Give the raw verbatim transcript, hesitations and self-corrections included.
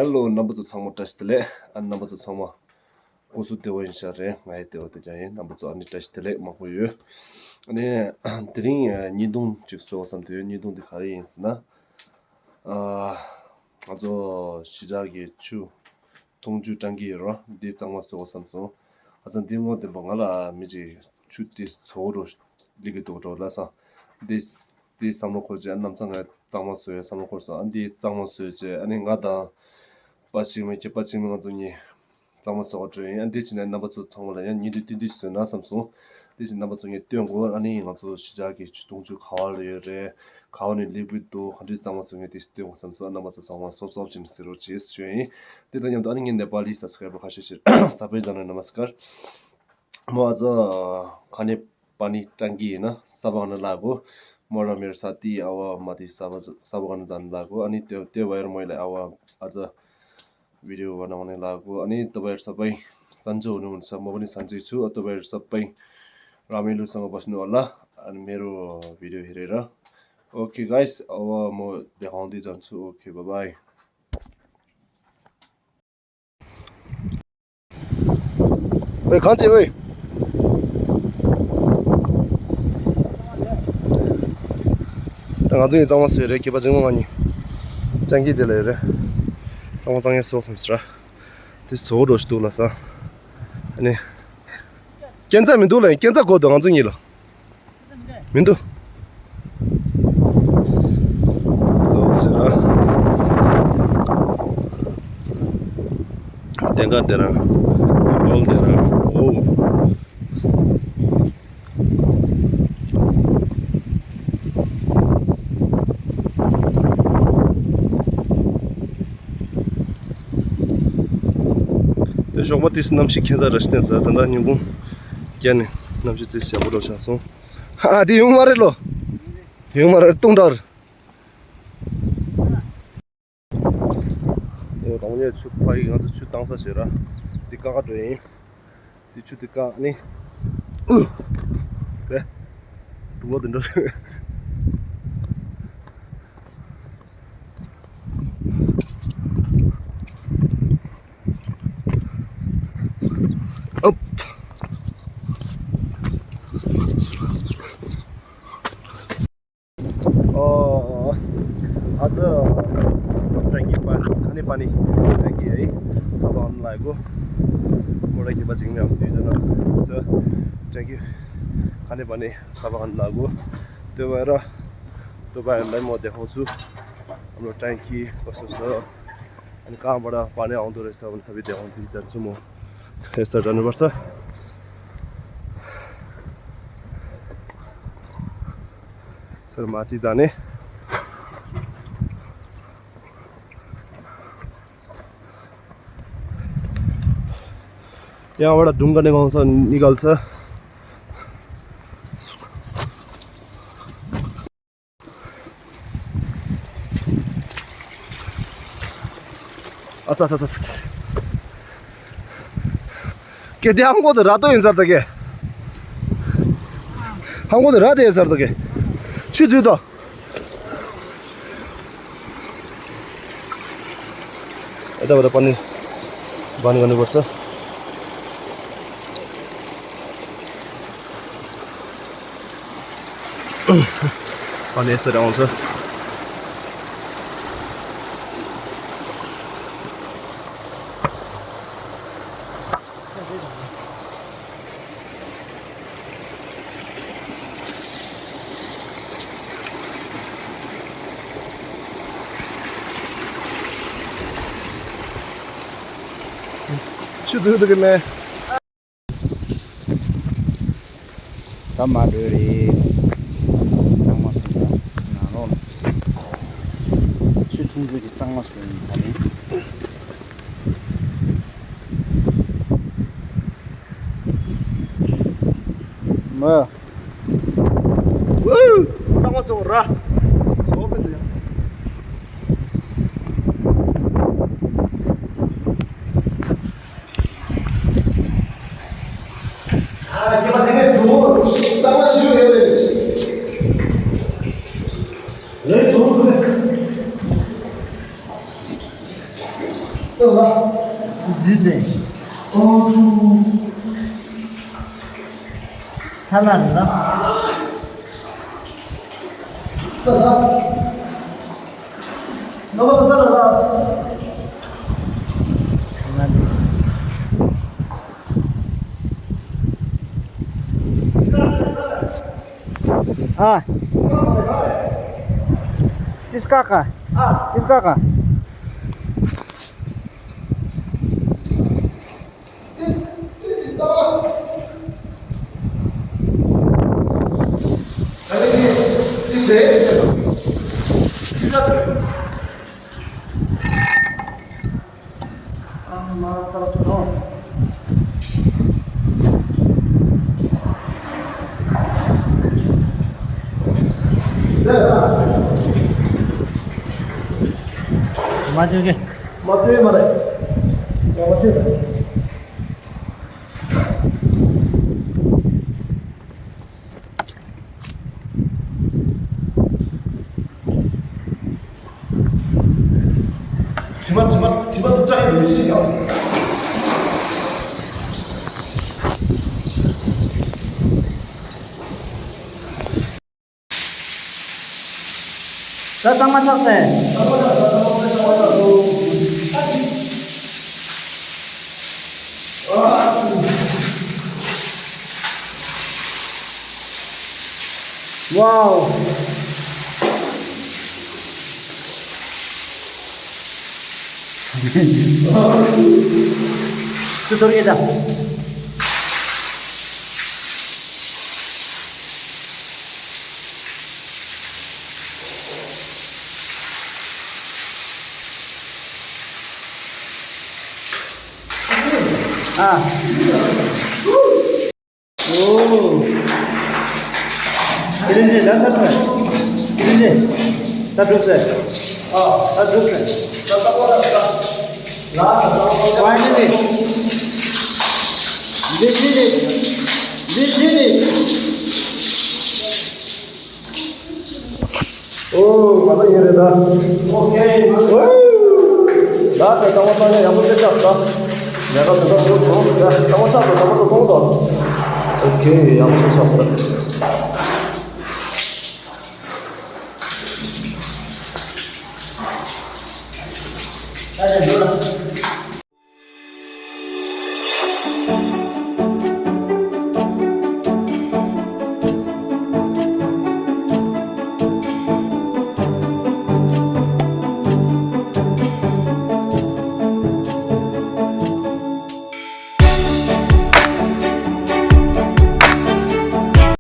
ཧེ་ལོ། རྣམ་པ་ཚོ་ཚང་མ་བཀྲ་ཤིས་བདེ་ལེགས། ཨ། རྣམ་པ་ཚོ་ཚང་མ་སྐུ་གཟུགས་བདེ་བོ་ཡིན་ཤག་རེད། ང་ཡི་བདེ་བོ་དེ་ཀྱང་ཡིན། རྣམ་པ་ཚོ་ཨ་ནི་བཀྲ་ཤིས་བདེ་ལེགས་མང་པོ་ཡོད། ཨ་ནི་དེ་རིང་ཨ་བརྙན་ཐུང་ཅིག་བཟོ་བསམ་དུས། བརྙན་ཐུང་དེ་ག་རེ་ཡིན་ཟེར་ན། ཨ། ང་ཚོ་གཞིས་ཆགས་ཀྱི་ཆུ་འཐུང་ཆུའི་ཊང་ཀི་ཡོད་རེད། འདི་གཙང་མ་བཟོ་དགོས་བསམ་སོང་། ཨ་ཙི། འདི་སྔོན་བསྟན་པ་ང་ལ་མི་གཅིག་ཆུ་དེ་བཙོག་འགྲོ་སླེབས་ཀྱི་འདུག་འགྲོ་ལབ་སོང་། འདི་འདི་བསམ་བློ་འཁོར་བྱས། ཨ། ནམ་ཚང་ང་གཙང་མ་བཟོ་ཡ་བསམ་བློ་འཁོར་སོང་། ཨ། འདི་གཙང་མ་བཟོས་བྱས། ཨ་ནི་ང་དང་པ་ཆིང་མེ། ཁྱེད་པ་ཆིང་མེ། ང་ཚོ་གཉིས་གཙང་མ་བཟོ་ག་འགྲོ་ཡིན། ཨ། འདི་བྱས་ནས་རྣམ་པ་ཚོ་ཚང་མ་ལ་ཡང་བརྙན་ཐུང་ཏིག་ཏིག་བཟོས་ན་བསམ་སོང་། འདི་བྱས་རྣམ་པ་ཚོ་ངས་སྟོན་དགོས། ཨ་ནི་ང་ཚོ་གཞིས་ཆགས་ཀྱི་ཆུ་འཐུང་ཆུ་ག་བ་ལ་ཡོད་རེད། ག་བ་ནས་སླེབས་ཀྱི་འདུག་ག་འདྲའི་གཙང་མ་བཟོ་མཁན་དེ་སྟོན་དགོས་བསམ་སོང་། རྣམ་པ་ཚོ་ཚང་མ་སོབ་སོབ་ཅིག་གཟིགས་རོགས་བྱེད་ཞུ་ཡིན། དེ་དང་མཉམ་དུ་ཨ་ནི་ངའི་ནེ་པ་ལི་སབ་སི་ཀ་རའི་བར་ཁ་ཤས་ཤིག་ས་པའི་ཛ་ན་ནམ་སི་ཀར། མོ་ཨ་ཙི། ཁ་ནི་པ་ནི་ཊང་ཀི་ཡིན་ན་ས་བ་ན་ལ་གོ། མོ་ར་མེར་ས་ཏི་ཨ་བ་མ་ཏི་ས་བ་ས་བ་ན་ཛ་ན་ལ་གོ། ཨ་ནི་དེ་དེ་བ་ཡར་མོ་ཡི་ལ་ཨ་བ་ཨ་ཙི། བི་ཌི་ཡོ་བ་ན་བ་ནི་ལ་གོ། ཨ་ནི་དུ་བ་ཡར་ས་པའི་སན་ཅོ་ནུ་ས་མོ་བ་ནི་སན་ཅོ་ཆུ། ཨ། དུ་བ་ཡར་ས་པའི་ར་མེ་ལུ་སང་བ་ཤ་ནུ་ཨ་ལ། ཨ་ནི་མེ་རུ་བི་ཌི་ཡོ་ཧེ་རེ་ར། Okay guys, ཨ་བ་མོ་དེ་གང་དུ་ཙམ་ཚུ། Okay, bye bye. ཝེ། གང་བྱེད་ཝེ། ད་ང་ཚོ་ཡིན་གཙང་མ་བཟོས་རེད། སྐྱེས་པ་ཆེན་མོ་ང་གཉིས་ཊང་ཀི་དེ་ལ་ཡོད་རེད། གཙང་མ་གཙང་ཡས་བཟོ་བསམ་ཟེར། དེ་བཟོ་འགྲོ་ཞིག་འདུག་ལ་ས། ཨ་ནི་སྐྱེ་འཚར་མི་འདུག་ལ། སྐྱེ་འཚར་དགོས་འདུག་ང་ཚོ་གཉིས་ལ། མི་འདུག་འདུག་ཟེར་ར། དེ་ག་དེ་ར། ཨོལ་དེ་ར། ཨོ། དེ་ཞོགས་པ་དུས་སུ་གནམ་གཤིས་ཁྱད་མཚར་ར་ཞིག་བསྟན་ས། ད་ལྟ་ཉིན་གུང་བརྒྱད་ནས་གནམ་གཤིས་ཙི་ཞེ་པོ་འགྲོ་ཆགས་སོང་། ཨ། དེ་ཡོང་མ་རེད་ལོ། ཡོང་མ་རེད། སྟོང་ཕྲག་རེད། ཨོ། རང་ཉིད་ཆུ་ཕ་ཡིས་ང་ཚོ་ཆུ་བཏང་ས་བྱེད་ར། འདི་ཀ་ཁ་འགྲོ་ཡིན། འདི་ཆུ་འདི་ཀ་ནི། ཨུ། དེ། དུག་ལོག་འདི་འགྲོ། ཨུབ། ཨོ། ཨ་ཙི། ཊང་ཀི་པ་ཁ་ནི་པ་ནི་ཊང་ཀི་ཨེ་ས་བ་ཧན་ལ་གོ། མོ་ར་སྐྱེས་པ་ཆེན་མོ་ཡང་དུས་ཚོད་ན་ཙི། ཊང་ཀི་ཁ་ནི་པ་ནི་ས་བ་ཧན་ལ་གོ། དུ་བ་ར་དུ་བ་ལ་མོ་དེ་ཧོ་ཚུ། ཨ་མོ་ཊང་ཀི་པ་སོ་སོ། ཨ་ནི་གང་བ་ར་པ་ནི་ཨང་དུ་རེ་ས་བ་ནི་ས་བི་དེ་ཧོ་ཚུ་ཙན་ཚུ་མོ། ཧེ་ས་ཏྲ་ནུ་བར་ས། སར་མ་ཏི་ཛ་ནེ། ཡང་བར་སྒྲུང་ག་ནས་གང་ས་ནི་གལ་ས། ཨ་ཙ་ཙ་ཙ་ཙ། ཀེ་དེ་ཧང་གོ་དེ་ར་ཏོ་ཡིན་ཟེར་ད་ཀེ། ཧང་གོ་དེ་ར་དེ་ཡིན་ཟེར་ད་ཀེ། ཆུ་ཚུད་དོ། ཨེ་ད་བ་ད་པ་ནི། བ་ནི་ག་ནི་བར་ས། པ་ནི་ས་རང་ས། ཆུ་དུག་དུག་གི་མེ། ད་མ་འགྲོ་རེད། གཙང་མ་སོང་ད་ནང་ལོགས་ལ། ཆུ་འཐུང་རྒྱུ་ཅིག་གཙང་མ་སོང་ད་ནི། མ། ཝུ། གཙང་མ་སོང་ར། སོང་པ་འདི། ཨ། ཉི་མ་དེ་ནས་ཚུར་གཙང་མ་ཞུ་ཡོད་རེད། ངས་ཚུར་ཚུར། ཨོ་ཆུ། ཐ་ན་རེད་ན། ད་ད། ནོ་བ་ད་ད་ད། ཨ། ཏིས་ཀ་ཀ། ཨ། ཏིས་ཀ་ཀ། མ་ཐོས་ཀི། མ་ཐོས་མ་རེད། ཡང་མ་ཐོས་ད། དྲི་མ་དྲི་མ་དྲི་མ་དུ་ཅག་ཡིན་ཞིག་ཡང་། ད་གཙང་མ་ཆགས་སེ། ཝའོ། སུ་དོར་གི་ད། ཨ། ཨོ། ཀི་ལིན་ཇི་ལ་སར་སོང་། ཀི་ལིན་ཇི། ད་འགྲུབ་ཟེར། ཨ། ད་འགྲུབ་ཟེར། ད་ལྟ་བ་ད་ལྟ། ལ་ད་ལྟ་བ། ཕའི་ནལ་ལི། འདི་ཅི་རེད། འདི་ཅི་རེད། ཨོ། ང་ཚོ་ཡིན་རེད་ད། ཨོ་ཁེ། ཨོ། ད་ད་ལྟ་བ་ད་ཡང་ཡག་པོ་ཞིག་ཆགས་ད། ལས་ཀ་དེ་ད་ཚོ་གང་རེད་ད། ལྟ་བ་ཆགས་ད། ལྟ་བ་ཚོ་གཏོང་ད། ཨོ་ཁེ། ཡག་པོ་ཞིག་ཆགས་ད།